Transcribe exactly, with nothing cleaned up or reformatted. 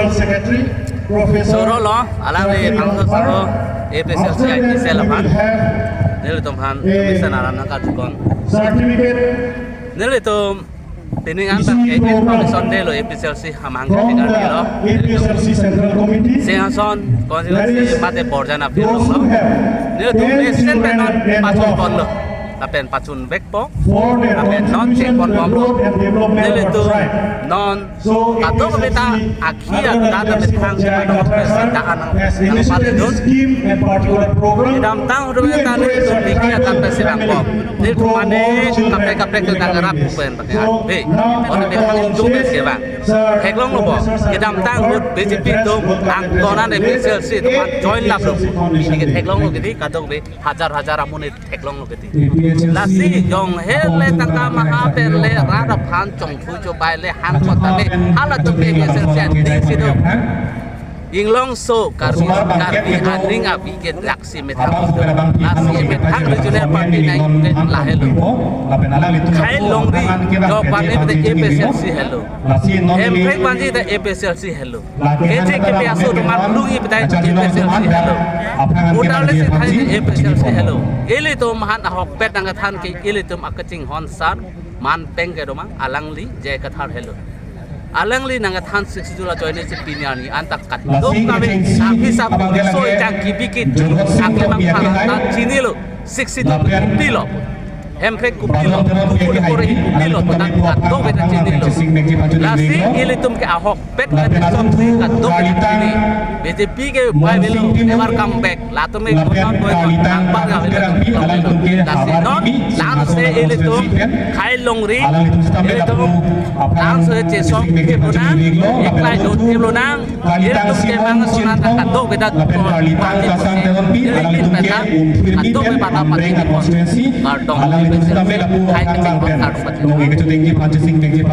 Secretary, Professor Soro lo, alangli Bhangso Soro, A P H L C I T cell aphan. Nelitum aphan, Mister Naran nangkarjukon. Certificate. Nelitum pining an ta A P H L C Foundation Day lo, A P H L C hamhang from the A P H L C Central Committee. Singhason constituency mate Borjan aphi along lo. Nelitum president pen non pachun ponlo. Lapen pachun vekpo. Lapen non chengpon bomlo. Nelitum non kadokave ta akhi adan amethang sita anang nangpalidun. Kedamtang ahut ta nelitum akhi adan pensi vangpo. Nelitum mane kaprek kaprek ta ngarap pen. He, on amethang ingjum pen kevang. Theklonglo bo. Kedamtang ahut B J P atum angton an A P H L C atum aphan join laplo. Neli ke theklonglo kedi, kadokave hajar hajar amonit theklonglo kedi. Lasi jong hele tangka maha pen le rat aphan chongthu chobai le hang kota le halatum ke A P H L C aning si do. Inglongso Karbi, Karbi aning avi ke daksi methang. Lasi methang regional party nai ke lahelo. Khai longri, jo party te A P H L C helo. Hemprek vanji te A P H L C helo. Keche kepi aso atum aphan longji pu te A P H L C helo. Udar le si thai A P H L C helo. Ilitum aphan ahokpet nangkethan ke ilitum akachinghon sar, man peng kedo mang, alangli J I Kathar helo. Alangli nangkethan Sixth Schedule ajoine si pini arni an ta kadokave aphi sap so ejang kibi kit akemang phalata chinilo. Sixth Schedule kopilo. Hemprek kopilo. Kupuri kore kopilo. Kota kadokave ta chinilo. Lasi ilitum ke ahokpet kadokave ta chini. B J P ke bai velo, never come back. Latum ke konon doi angpar ga velo. Lasi non, langse ilitum, khai longri, ilitum, langse chesong ke bonang, eklai dot ke bonang, ilitum kemang sunan kadokave ta, ilitum peta, kadokave pata pati, kardom, khai kecheng, kardom pati.